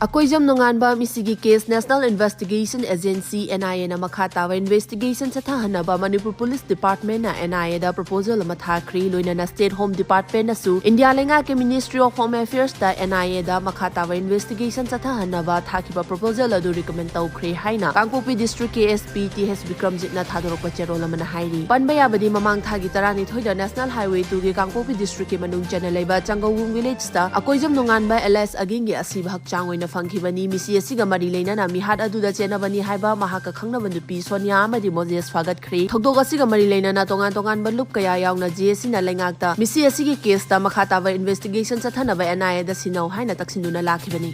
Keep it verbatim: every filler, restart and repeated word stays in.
Akoijam ꯅꯣꯡꯉꯥꯟꯕ ꯃꯤꯁꯤꯒꯤ case National Investigation Agency, N I A ꯅ ꯃꯈꯥ ꯇꯥꯕ investigation ꯆꯠꯊꯍꯟꯅꯕ ꯃꯅꯤꯄꯨꯔ Police Department ꯅ N I A the proposal ꯑꯃ ꯊꯥꯈ꯭ꯔꯤ꯫ ꯂꯣꯏꯅꯅ State Home Department ꯅꯁꯨ ꯏꯟꯗꯤꯌꯥ ꯂꯩꯉꯥꯛꯀꯤ Ministry of Home Affairs ꯇ N I A ꯗ ꯃꯈꯥ ꯇꯥꯕ investigation ꯆꯠꯊꯍꯟꯅꯕ ꯊꯥꯈꯤꯕ proposal ꯑꯗꯨ recommend ꯇꯧꯈ꯭ꯔꯦ ꯍꯥꯏꯅ ꯀꯥꯡꯄꯣꯛꯄꯤ District ꯀꯤ S P T H ꯕꯤꯀ꯭ꯔꯝꯖꯤꯠꯅ ꯊꯥꯗꯣꯔꯛꯄ ꯆꯦꯔꯣꯜ ꯑꯃꯅ ꯍꯥꯏꯔꯤ꯫ ꯄꯟꯕ ꯌꯥꯕꯗꯤ, ꯃꯃꯥꯡ ꯊꯥꯒꯤ ꯇꯔꯥꯅꯤꯊꯣꯏꯗ National Highway two ꯒꯤ ꯀꯥꯡꯄꯣꯛꯄꯤ District ꯀꯤ ꯃꯅꯨꯡ ꯆꯟꯅ ꯂꯩꯕ ꯆꯪꯒꯧꯕꯨꯡ Village ꯇ ꯑꯀꯣꯏꯖꯝ ꯅꯣꯡꯉꯥꯟꯕ alias ꯑꯒꯤꯡꯒꯤ ꯑꯁꯤꯕ ꯍꯛꯆꯥꯡ ꯑꯣꯏꯅ ꯐꯪꯈꯤꯕꯅꯤ꯫ ꯃꯤꯁꯤ ꯑꯁꯤꯒ ꯃꯔꯤ ꯂꯩꯅꯅ ꯃꯤꯍꯥꯠ ꯑꯗꯨꯗ ꯆꯦꯟꯅꯕꯅꯤ ꯍꯥꯏꯕ ꯃꯍꯥꯛꯀ ꯈꯪꯅꯕ ꯅꯨꯄꯤ ꯁꯣꯅꯤꯌꯥ ꯑꯃꯗꯤ ꯃꯣꯖꯦꯁ ꯐꯥꯒꯠꯈ꯭ꯔꯦ꯫ ꯊꯧꯗꯣꯛ ꯑꯁꯤꯒ ꯃꯔꯤ ꯂꯩꯅꯅ ꯇꯣꯉꯥꯟ ꯇꯣꯉꯥꯟꯕ ꯂꯨꯞ ꯀꯌꯥ ꯌꯥꯎꯅ J A C ꯅ ꯂꯩꯉꯥꯛꯇ ꯃꯤꯁꯤ ꯑꯁꯤꯒꯤ case ꯇ ꯃꯈꯥ ꯇꯥꯕ investigation ꯆꯠꯊꯅꯕ N I A ꯗ ꯁꯤꯟꯅꯧ ꯍꯥꯏꯅ ꯇꯛꯁꯤꯟꯗꯨꯅ ꯂꯥꯛꯈꯤꯕꯅꯤ꯫